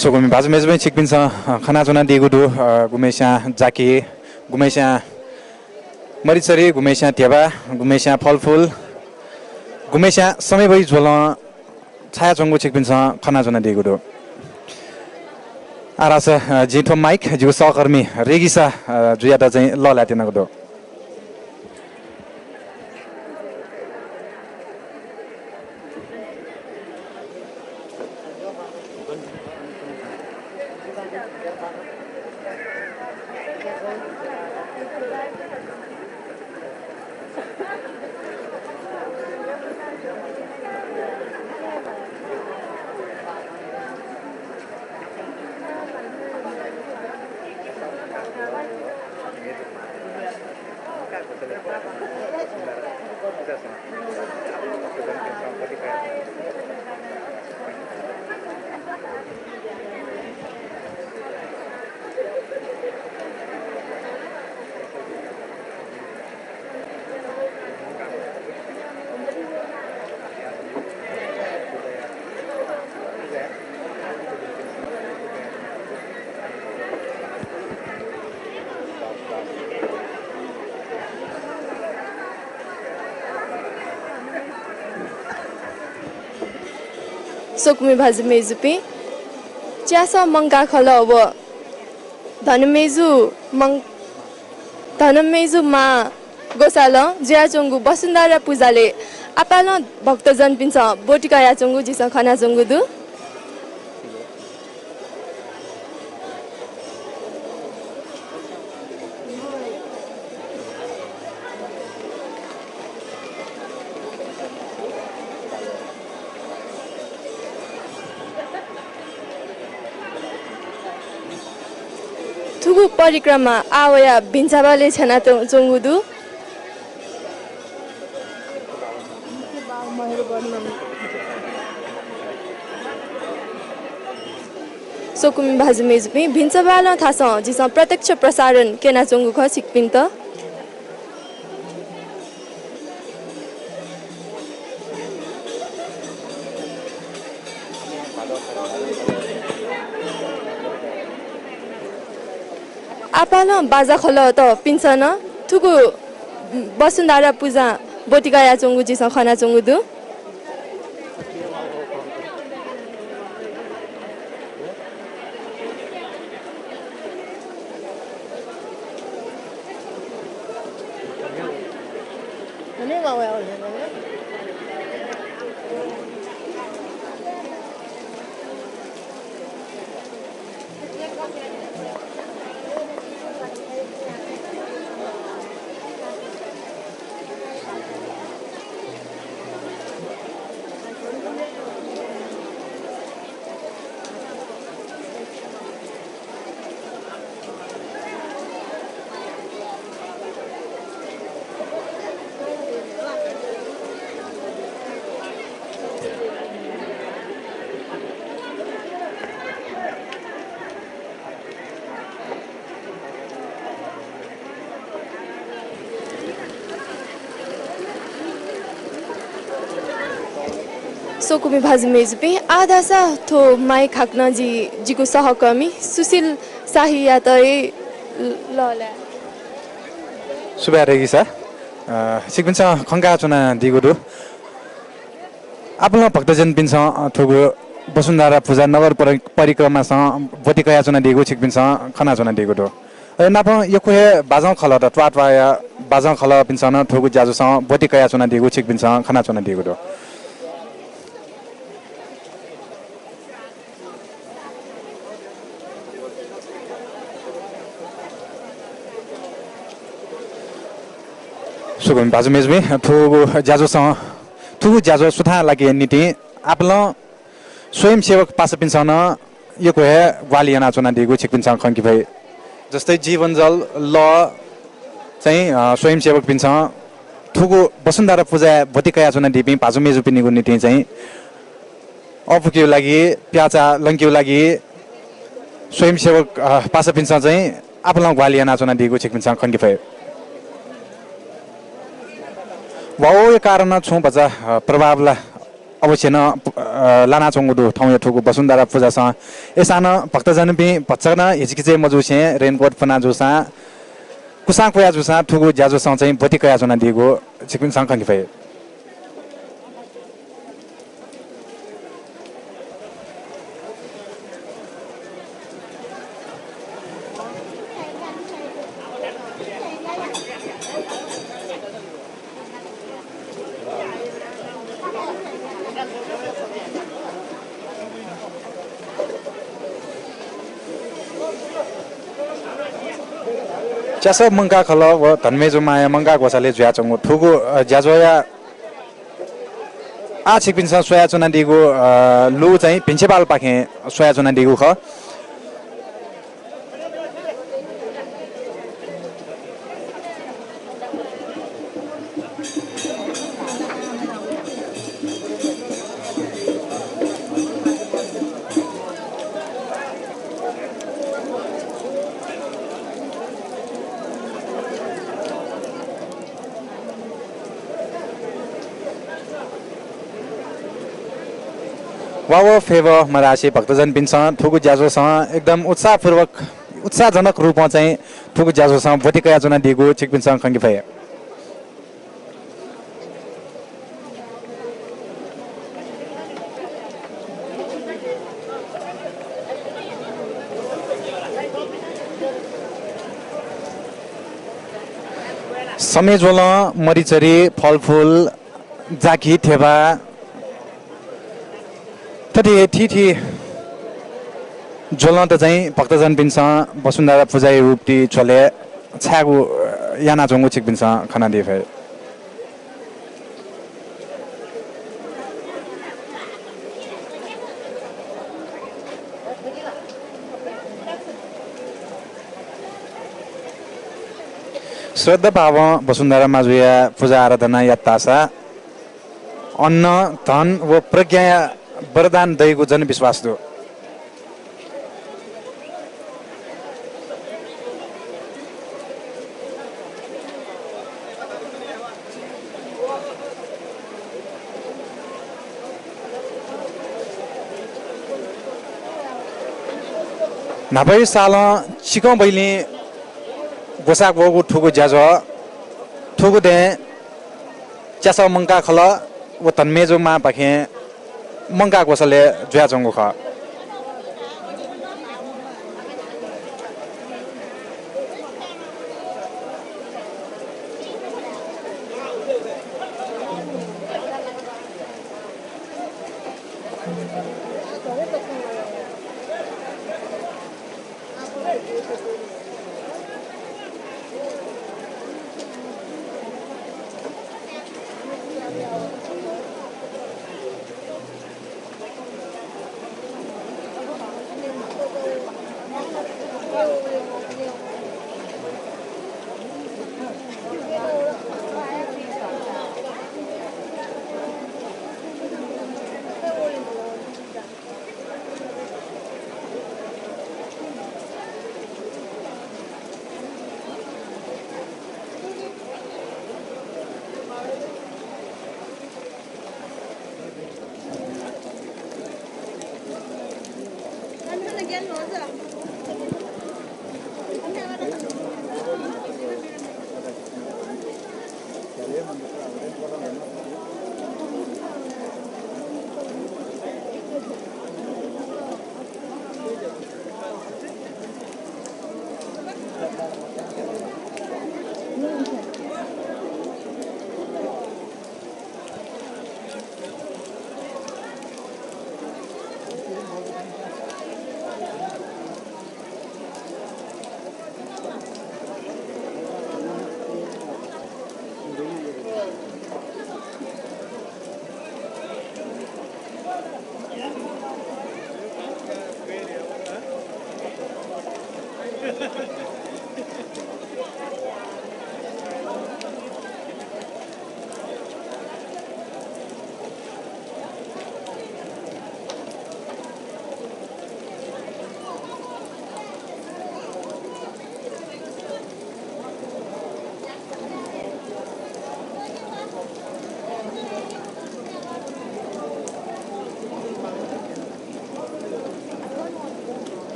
स्वकुमि भाजु मय्जुपिं, छिकपिन्सं, अ, खनाच्वनादीगु दु, अ, गुम्हस्यां जाकि, गुम्हस्यां मरिचरी, गुम्हस्यां ध्यबा, गुम्हस्यां फलफुल, गुम्हस्यां समय्‌बय् झ्वलं छायाच्वंगु छिकपिन्सं खनाच्वनादीगु दु। आः धाःसा, अ, जिं थ्व माइक जिगु सहकर्मी रेगिसा, अ, जुयात चाहिँ लःल्हायेत्यनागु दु। स्वकुमि भाजु मय्जुपिं, च्यासः मंकाः खलः व धनमय्जु मं-, धनमय्जु मां ग्वसालं जुयाच्वंगु वसुन्धरा पुजालय् आपालं भक्तजनपिन्सं ब्वति कयाच्वंगु झीसं खनाच्वंगु दु। थुगु परिक्रमा आः वयाः भिंचाबालय् छ्याना च्वं-, च्वंगु दु। स्वकुमि भाजु मय्जुपिं, भिंचाबालं थासं झीसं प्रत्यक्ष प्रसारण क्यनाच्वंगु खः छिकपिन्त। आपालं बाजा खलःतपिन्सं नं थुगु वसुन्धरा पुजां ब्वति कयाच्वंगु झीसं खनाच्वंगु दु। स्वकुमि भाजु मय्जुपिं, आः धाःसा थ्व माइक हाकनं जि, जिगु सहकर्मी सुशील शाहीयात हे लःल्हाये। सुभाय् रेगिसा, अ, छिकपिन्सं खंकाच्वनादीगु दु। आपालं भक्तजनपिन्सं, अ, थुगु वसुन्धरा पुजा नगर परि-, परिक्रमासं ब्वति कयाच्वनादीगु छिकपिन्सं खनाच्वनादीगु दु। अले नापं यक्व हे बाजं खलःत, त्वाःत्वाःया बाजं खलःपिन्सं नं थुगु ज्याझ्वलय् ब्वति कयाच्वनादीगु छिकपिन्सं खनाच्वनादीगु दु। स्वकुमि भाजु मय्जुपिं, थुगु ज्याझ्वलय्, थुगु ज्याझ्वः सुथां लाकेया निंतिं आपालं स्वयंसेवक पासापिन्सं नं यक्व हे ग्वाहालि यानाच्वनादीगु छिकपिन्सं खंके फइ। जस्तै जीवनजल, लः चाहिँ, अ, स्वयंसेवकपिन्सं थुगु वसुन्धरा पुजाय् ब्वति कयाच्वनादीपिं भाजु मय्जुपिनिगु निंतिं चाहिँ अःपुकेगु लागि, प्याःचाः लंकेगु लागि स्वयंसेवक, अ, पासापिन्सं चाहिँ आपालं ग्वाहालि यानाच्वनादीगु छिकपिन्सं खंके फइ। वा, वया कारणं छुं भचा, अ, प्रभाव ला अवश्य नं, अ, लानाच्वंगु दु थौंया थुगु वसुन्धरा पुजासं। अय्सां नं भक्तजनपिं भचा नं हिचकिचय् मजूसें रेनकोट पुना जूसां, कुसां कुया जूसां थुगु ज्याझ्वःसं चाहिँ ब्वति कयाच्वनादीगु छिकपिन्सं खंके फइ। च्यासः मंकाः खलः व धनमेजु मांया मंकाः ग्वसालय् जुयाच्वंगु थुगु, अ, ज्याझ्वःया आः छिकपिन्सं स्वयाच्वनादीगु, अ, लु चाहिँ भिंछेपालपाखें स्वयाच्वनादीगु खः। वाव फेव मरासे भक्तजनपिन्सं थुगु ज्याझ्वःसं एकदम उत्साहपूर्वक, उत्साहजनक रूपं चाहिँ थुगु ज्याझ्वःसं ब्वति कयाच्वनादीगु छिकपिन्सं खंके फइ। समे ज्वलं, मरिचरी, फलफुल, जाखी, थेबा, थथे हे थीथी ज्वलंत चाहिँ भक्तजनपिन्सं वसुन्धरा पुजाया रूपति झ्वलय् छायेगु, अ, यानाच्वंगु छिकपिन्सं खनादी फइ। श्रद्धा भावं वसुन्धरा माजुया पुजा आराधना यात धाःसा अन्न, धन व प्रज्ञाया वरदान दइगु जनविश्वास दु। न्हापाया सालं चिकं बैलिं ग्वसाः ग्वःगु थुगु ज्याझ्वः, थुगु दँय् च्यासः मंकाः खलः व धनमेजु मांपाखें मंकाः ग्वसालय् जुयाच्वंगु खः।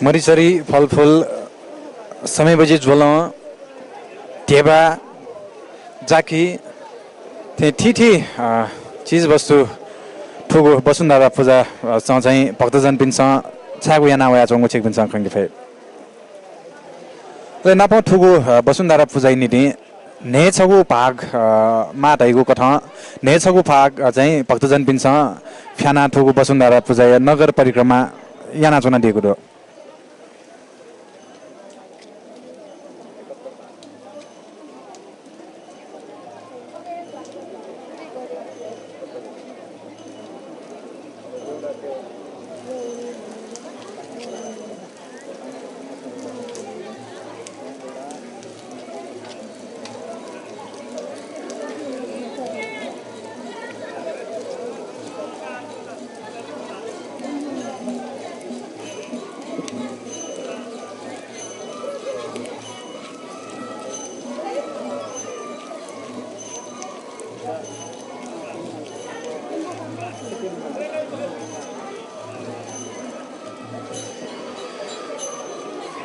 मरिचरी, फलफुल, समयबजी ज्वलं, ध्यबा, जाखि, थें थीथी, अ, चिजवस्तु थुगु वसुन्धरा पुजा, अ, चं चाहिँ भक्तजनपिन्सं छायेगु याना वयाच्वंगु छिकपिन्सं खंके फइ। अले नापं थुगु, अ, वसुन्धरा पुजाया निंतिं न्हय्‌छगू भाग, अ, माः धइगु कथं न्हय्‌छगू भाग, अ, चाहिँ भक्तजनपिन्सं फ्यानाः थुगु वसुन्धरा पुजाया नगर परिक्रमा यानाच्वनादीगु दु।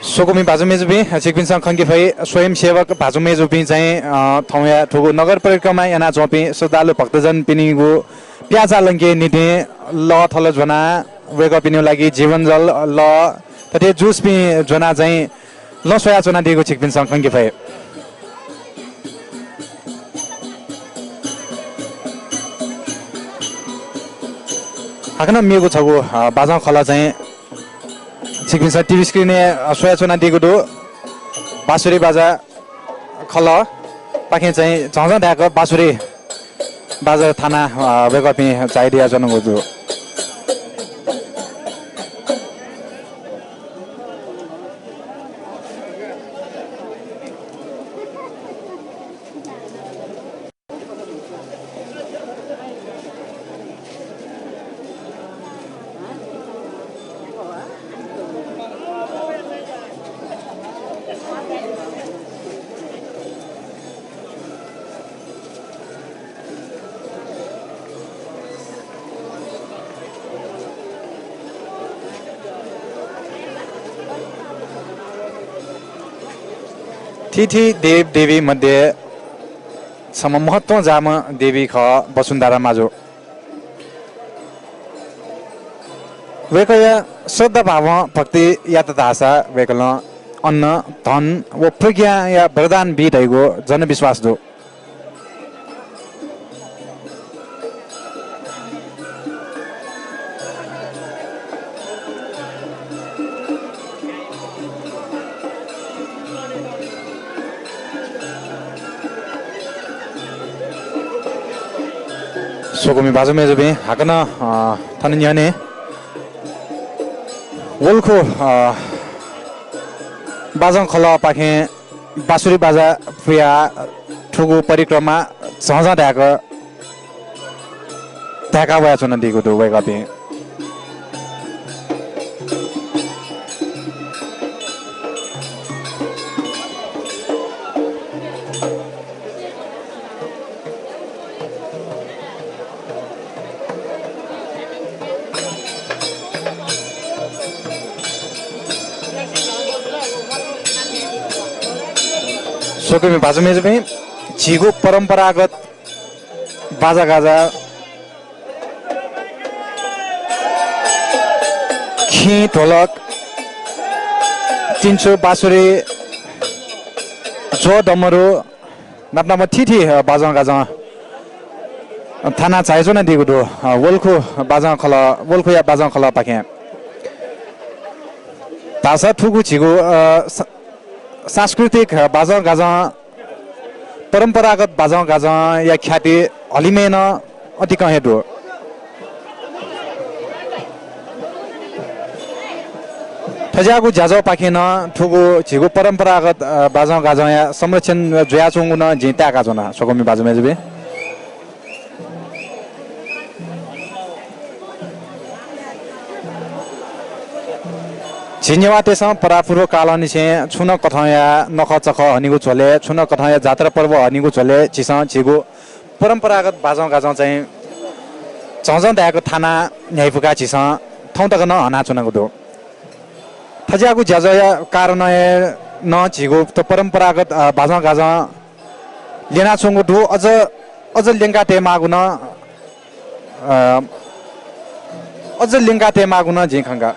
स्वकुमि भाजु मय्‌जुपिं, छिकपिन्सं खंके फइ, स्वयंसेवक भाजु मय्‌जुपिं चाहिँ, अ, थौंया थुगु नगर परिक्रमा यानाच्वंपिं श्रद्धालु भक्तजनपिनिगु प्याःचाः लंकेया निंतिं लः थल ज्वनाः वय्‌कःपिनिगु लागि जीवनजल, लः, थथे जुसपिं ज्वनाः चाहिँ लँ स्वयाच्वनादीगु छिकपिन्सं खंके फइ। हाकनं मेगु छगू, अ, बाजं खलः चाहिँ छिकपिन्सं टिभी स्क्रिनय्, अ, स्वयाच्वनादीगु दु। बाँसुरी बाजा खलः पाखें चाहिँ झःझः धाय्‌क बाँसुरी बाजा थानाः, अ, वय्‌कःपिं झायादियाच्वनागु दु। थीथी देव देवी मध्ये छम्ह महत्वं जाःम्ह देवी खः वसुन्धरा माजु। वय्‌कःया श्रद्धा भावं भक्ति यात धाःसा वय्‌कलं अन्न, धन व प्रज्ञाया वरदान बी धइगु जनविश्वास दु। स्वकुमि भाजु मय्‌जुपिं, हाकनं, अ, थन न्ह्यःने वल्खु, अ, बाजं खलःपाखें बाँसुरी बाजा पुयाः थुगु परिक्रमा झःझः धाय्‌क धाय्‌का वयाच्वनादीगु दु वय्‌कःपिं। स्वकुमि भाजु मय्‌जुपिं, झीगु परम्परागत बाजागाजा, खिं ढोलक, चिन्छु, बाँसुरी, ज्वः डमरु, नाप नापं थीथी, अ, बाजं गाजं थाना झायाच्वनादीगु दु। अ, वल्खु बाजं खलः, वल्खुया बाजं खलःपाखें धाःसा थुगु झीगु, अ, सा-, सांस्कृतिक बाजं गाजं, परम्परागत बाजं गाजंया ख्याति हलिमय् नं अतिकं हे दु। थज्याःगु ज्याझ्वःपाखें नं थुगु झीगु परम्परागत, अ, बाजं गाजंया संरक्षण जुयाच्वंगु नं जिं ताय्काच्वना, स्वकुमि बाजु मय्जुपिं। झी नेवाःतय्सं परापूर्व कालंनिसें छुं नं कथंया नखःचखः हनीगु झ्वलय्, छुं नं कथंया जात्रा पर्व हनीगु झ्वलय् झीसं झीगु परम्परागत बाजं गाजं चाहिँ झःझः धायेक थाना न्ह्याइपुकाः झीसं थौं तक नं हनाच्वनागु दु। थज्याःगु ज्याझ्वःया कारणं हे नं झीगु थ्व परम्परागत, अ, बाजं गाजं ल्यनाच्वंगु दु। अझ, अझ ल्यंका तयेमाःगु नं, अ, अझ ल्यंका तयेमाःगु नं जिं खंका।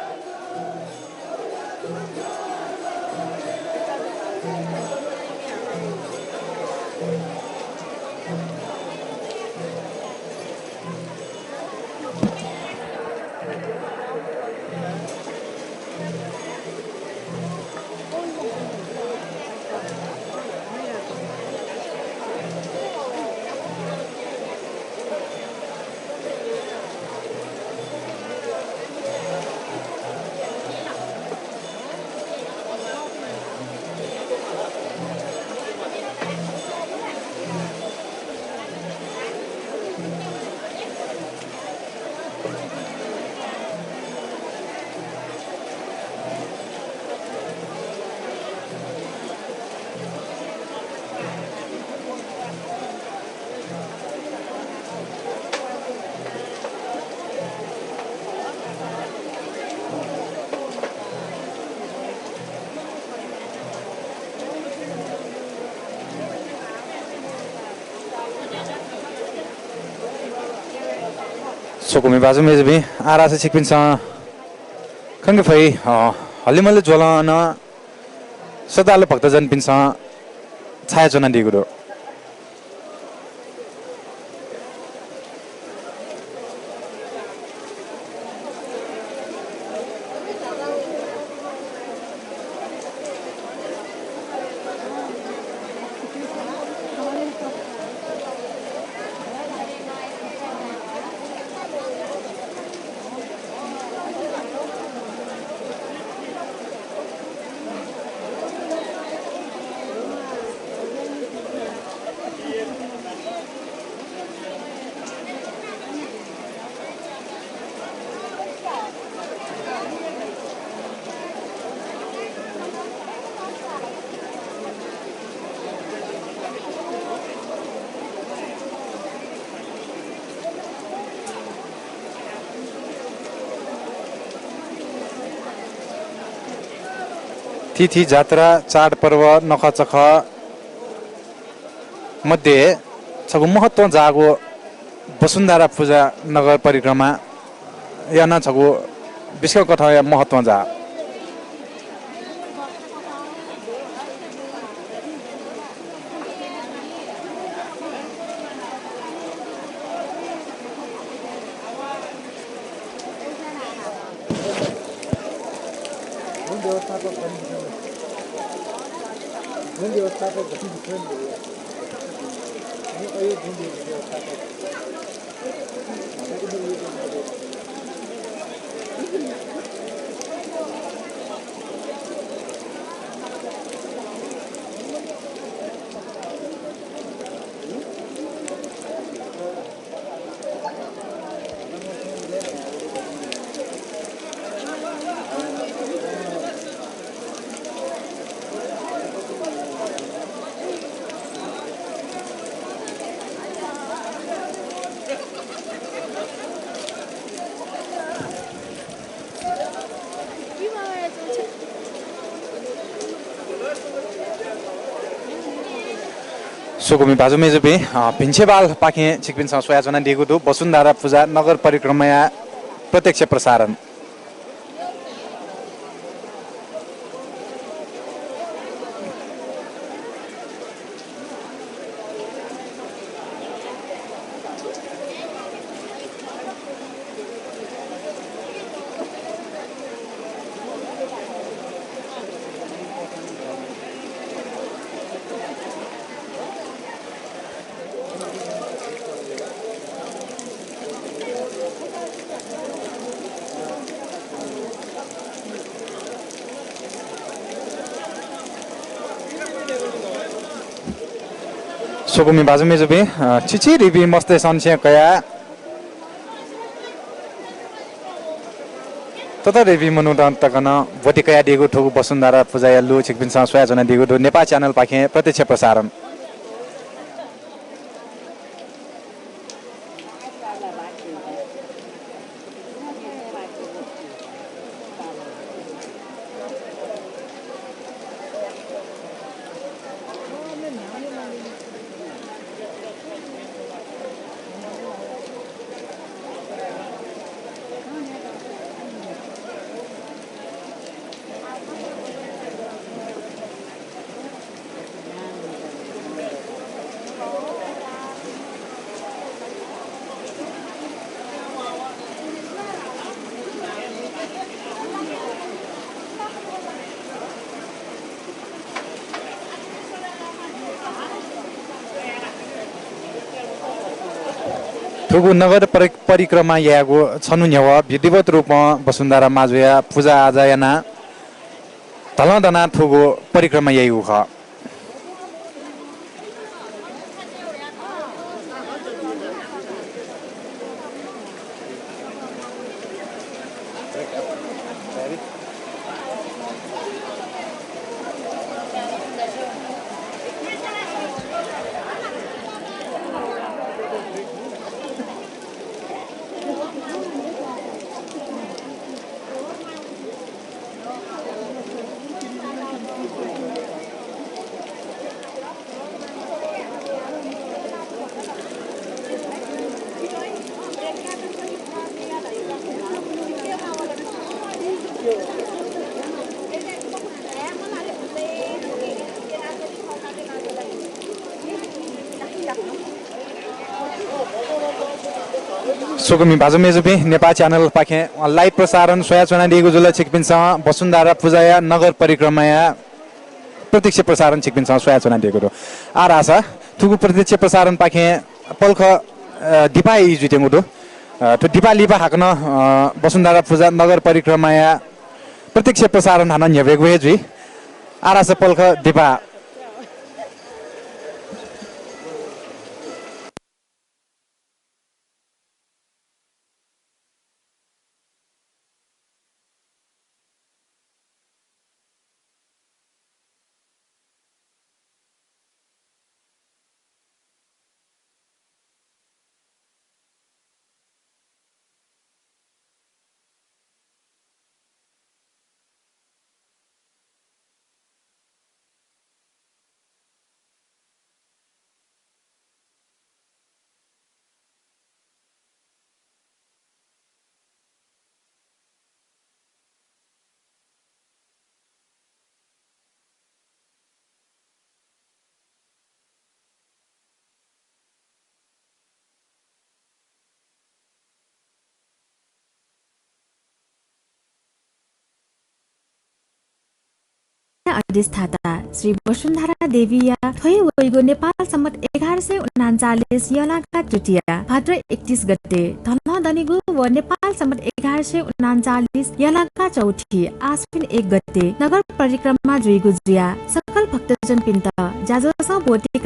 स्वकुमि बाजु मय्जुपिं, आः धाःसा छिकपिन्सं खंके फइ, अ, हलिमलि ज्वलं नं श्रद्धालु भक्तजनपिन्सं छायाच्वनादीगु दु। थीथी जात्रा, चाडपर्व, नखःचखः मध्ये छगू महत्वं जाःगु वसुन्धरा पूजा नगर परिक्रमाया नं छगू बिस्कं कथंया महत्वं जाः। स्वकुमि भाजु मय्जुपिं, अ, भिंछेबालपाखें छिकपिन्सं स्वयाच्वनादीगु दु वसुन्धरा पूजा नगर परिक्रमाया प्रत्यक्ष प्रसारण। स्वकुमि भाजु मय्‌जुपिं, अ, चिचीधीपिं मस्तय् संक्षेप कयाः ततःधीपिं मनूत तक नं ब्वति कयादीगु थुगु वसुन्धरा पुजाया लु छिकपिन्सं स्वयाच्वनादीगु दु नेपाः च्यानलपाखें प्रत्यक्ष प्रसारण। थुगु नगर परि-, परिक्रमा यायेगु छन्हु न्ह्यवः विधिवत रूपं वसुन्धरा माजुया पुजा आजा यानाः धलं दनाः थुगु परिक्रमा याइगु खः। स्वकुमि भाजु मय्‌जुपिं, नेपाः च्यानलपाखें live प्रसारण स्वयाच्वनादीगु जुल। छिकपिन्सं वसुन्धरा पुजाया नगर परिक्रमाया प्रत्यक्ष प्रसारण छिकपिन्सं स्वयाच्वनादीगु दु। आः धाःसा थुगु प्रत्यक्ष प्रसारणपाखें पलख, अ, दिपाः ई जुइत्यंगु दु। अ, थ्व दिपाः लिपा हाकनं, अ, वसुन्धरा पुजा नगर परिक्रमाया प्रत्यक्ष प्रसारण हानं न्ह्यब्वयेगु हे जुइ। आः धाःसा पलख दिपाः। अधिष्ठाता श्री वसुन्धरा देवीया थ्व हे वइगु नेपाल सम्बत एघार सय उनान्चालिस यंलागा तृतीया भाद्र एकतीस गते धलं दनिगु व नेपाल सम्बत एघार सय उनान्चालिस यंलागा चौथी आश्विन एक गते नगर परिक्रमा जुइगु जुयाः सकल भक्तजनपिन्त ज्याझ्वलय् ब्वति